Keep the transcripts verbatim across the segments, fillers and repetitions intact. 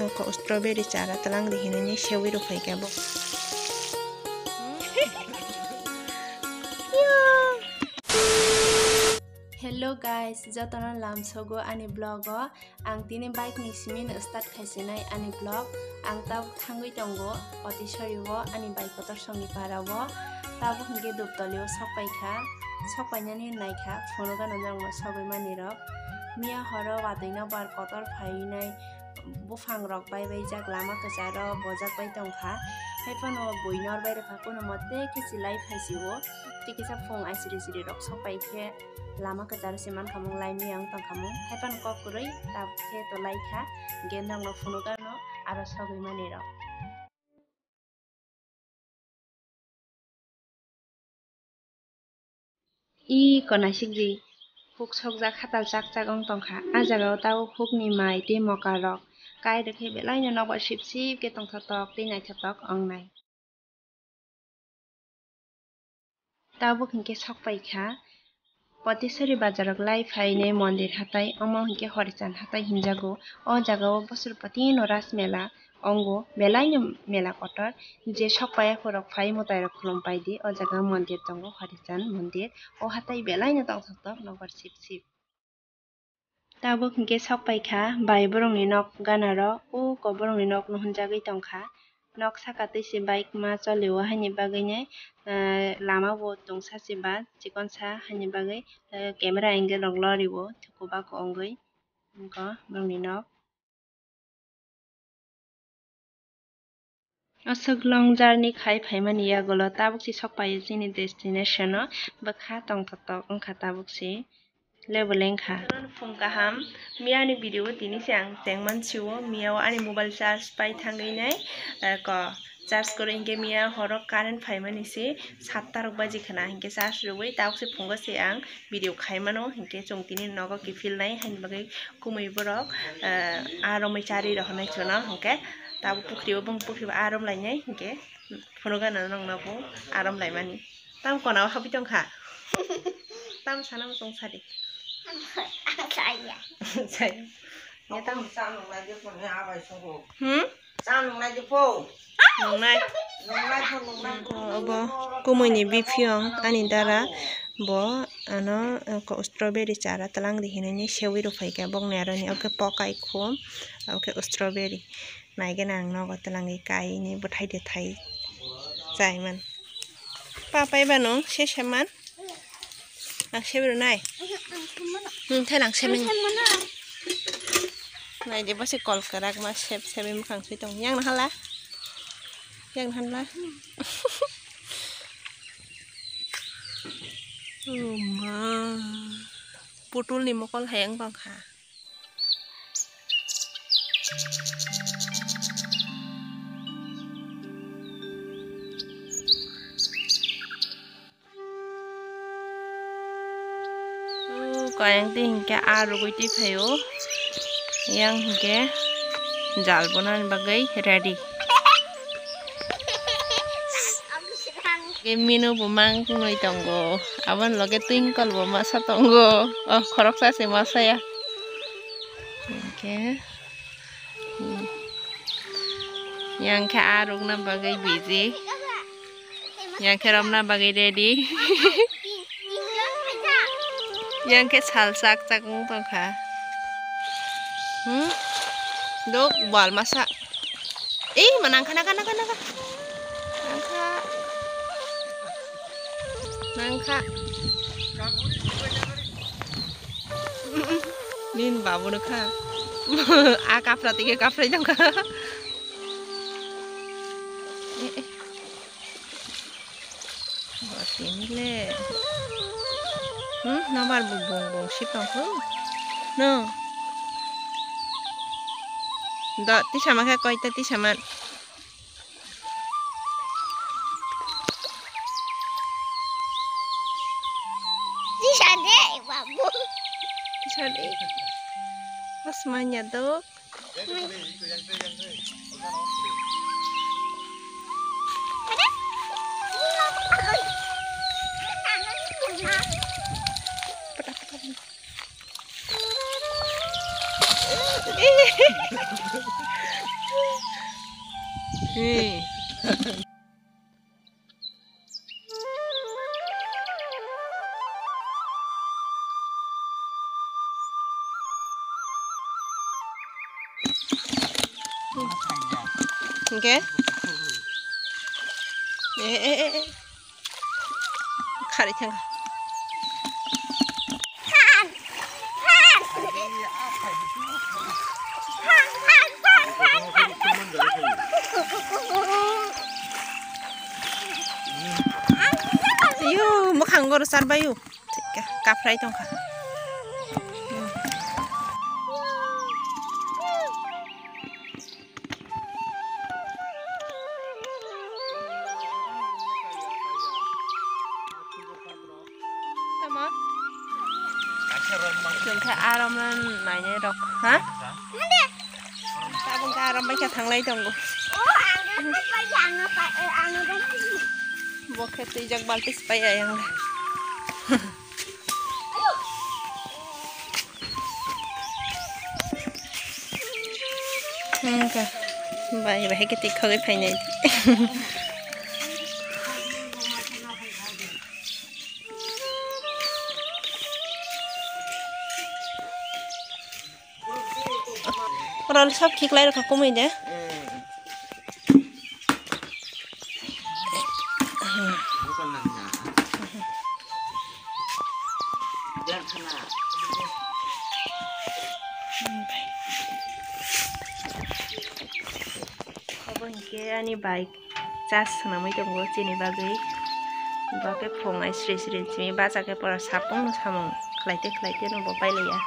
Ko strawberry chara talang di hinwi sewi rw phaikha bo. Hello guys, jotono lamsogo ani vlog o. Ang tini bike ni simi no start khaisinai ani vlog. Ang tabuk thangwi tongo Potisori o, ani bai kotor songni para o. Tabuk hwnkhe Duptali o sokpaikha, sokpainani naikha, phunukgano norokno sogwi manwi rok. Miya horo watwi no bar kotor phainai, buphang rok bai bai jak lama kwcharo bojak bai tongkha. Haiphano bui nor bai rwkha, kuno mote khe chilai phaisio. Tei kisa phung aisiri siri rok sokpaikhe lama kwcharo se mankhamung lai miya wng tongkhamung. Haiphano kok kwrwi tabuk khe to laikha, hwnkhe norokno phunukgano aro sogwi manwi rok. I konaisik di, huk sokjak hatal chak chak wng tongkha. A jagao tabuk hukni mai tei mokarok kai rwkhe belaino nokbar sip sip khe tongthotok tei naithotok wngnai. Tabuk hinkhe sokpaikha. Potisori bazarok lai phainai mondir hatai, omo hinkhe Horichand hatai hinjago. O jagao bosor patino Ras Mela ongo, belaino mela kotor. Je sokpaiya khorok phai mwtairok khulum paidi. O jaga mondir tongo, Horichand mondir. O hatai belaino tongthoktok nokbar sip sip. Tabuk hinkhe sokpaikha bai borokni nok ganaro, uko borokni nokno hwnjagwi tongkha. Nok saka twi se bike ma cholio haini bagwino, eh, lama bo tongsa se ba chikonsa haini bagwi, eh, camera angle rok lorio thuku bako wngwi. Wngkha borokni nok. Aswk long journey khai phaimani yagulo tabuk se sokpaio chini destination o, bwkha tongthoktok wngkha tabuk se. Lebu lengkha. Phung kaham, miyani video o tini se ang chengman sio, miya o ani mobile charge pai thangwi nai, eh, ko charge kwrwi hinkhe miya horo current phaimani se satta rok baji khna hinkhe charge rwui tabuk se phungo se ang video khaimano hinkhe chwng tini nogo kiphilnai haini bagwi kumui borok, eh, aa romwi charwi rohornai chwngno hinkhe tabuk pukhri o bung pukhri o aa romlainai hinkhe phunukgana nongno bo aa romlaimani. Tam kona o habwi tongkha. Tam sana bo tong sadi. Saya. Saya. Ya tam. Hmm? Nungnai. Obo kumui ni biphiyong ani dara bo ano, eh, ko strawberry chara talang di hinui seui rw phaikha bokni aro ni oke pokai khum oke strawberry. Naigena ang nogo twlangwi kainwi bwthai de thai chaiman. Pa paiba nung se seman. Ang sebi rwnai. Hmm, thai lang sebi. Naidi bo se kol kwrak ma sep sebi mukhang sui tong. Yang nahala. Yang nahala. Oh ma. Putul ni mokol hayang bang kha. Oh, kayang twi hinkhe aa rwgwi twi phaio. Yang hinkhe jal bonani bagwi ready. Mino bo mang nui tongo. Aboni loge twinkle bo masa tongo. Oh, khoroksa se masa ya. Hinkhe, hmm. Yang khe aa rwgna bagwi busy. Yang khe romna bagwi ready. Yang khe sal chak chak wng tongkha. Hmm? Dok bal masa. Ei, ma nangkha, nangkha, nangkha, nangkha. Nangkha. Nangkha. Nin babu no kha. A kapra tike kapra jang kha. Eh, eh. Bo tini le. Hmm, nobar bo bong bong si tong kho. No. Do, tisa ma khe koi ta tisa man. Tisa de, babu. Tisa de. Mas manya do. Hey. Hingke? Eh, eh, eh, eh. Khari thang. Iyo, mwkhang goro char bai o. Thik khe, kaphrai tongkha. Tamo? Chwng khe aram nainai rok, ha? Tabuk khe aram bai khe thanglai tongo. Bo khe twijak balti se pai ayang le. Wngkha. Bai, bai, hai khe twi khogwi phainai. Oro sab khiklai rokha kumui de. Obo hinkhe ani bike charge swnamwi tongo chini bagwi. Bo khe phung ai sri sri simi bacha khe pura sapung no samung khlaite khlaite no bo pailaiya.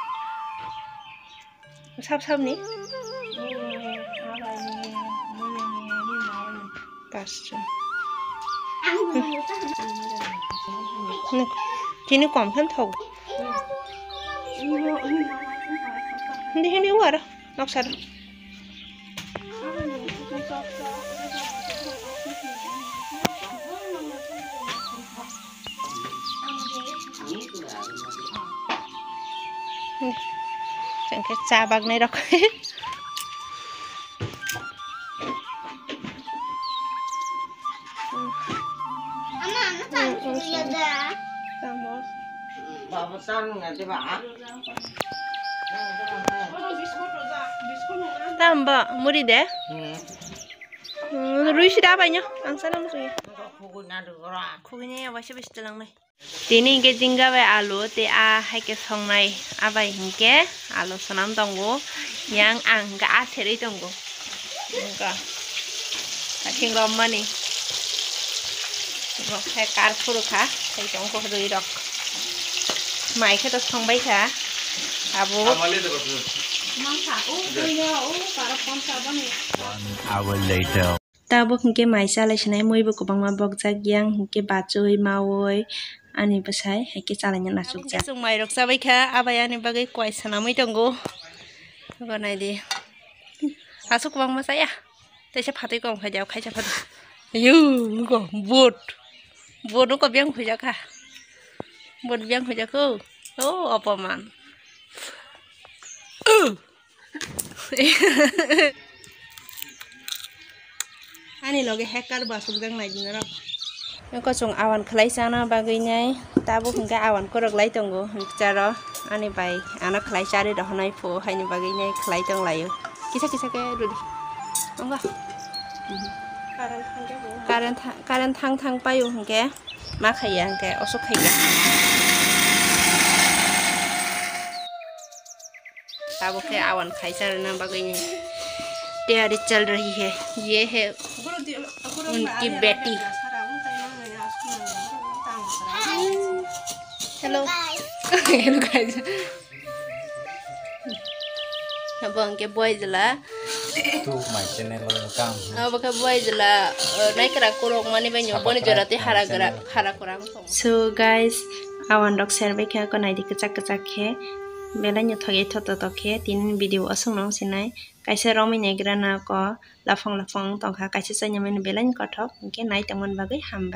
Sab sabni? Pascha. Chini kom khe thok. Hindi hindi uara noksa. Chwng khe cha baknai rok. Tamba muri de. Hmm, rui sida bai nyo, ang sana musuya. Khugui ni ya, waisa bisi telang nai. Tini hinkhe jingga bai alu tei a hai khe songnai, a bai hinkhe alu swnam tongo, yang ang hinkhe a serwi tongo. Wngkha. Akhing romani. Rok khe kar phuru kha, tei tongkho rwi rok. Mai khe to songbai kha. Abo. One hour later. Tabuk hinkhe mai chalai sinai, muibo kwbangma bokjak, yang hinkhe bachoi, maoi, ani bwsai hai khe chalaina nachukjak. Chwng mairok chabai kha, abai ani bagwi koi swnamwi tongo. Abo naidi. Aswk kwbangma chaya. Teisa phatwi kok khai dia, khaisa phatwi. Yu, nugo, bot. Bot nugo biyang huijak kha. Bot biyang huijak kho. O, opoman. Ani loge hacker bo asukjak nai di norok. Eko chwng awan khlai chana bagwi nai, tabuk hinkhe awan kwrwk lai tongo, hinkhe charo ani bai ano khlai charwi rohonai pho haini bagwi nai khlai tong laio. Kisa kisa khe rwdi. Ongkha. Current thang khe bo. Current tha-, current thang thang paio hinkhe ma khaiya hinkhe osok khaiya. Tabuk khe awan khai charwna bagwi ni tayari chal rahi hai. Ye hai unki beti. Hello. Hello, guys. Abo hwnkhe boy jwla. To my channel, welcome. Abo khe boy jwla, uh, naikra kurok mani bai nyo boni jora tei hara gra, hara kwrang. So guys, awan rok serbai khe ako naidi kwchak kwchak khe belai no thok ye thoto tok khe tini video aswk no sinai kaisa romwi naigra na ako laphang laphang tongkha, kaisa chainamani belai no kothok, hinkhe nai tongmani bagwi hambai.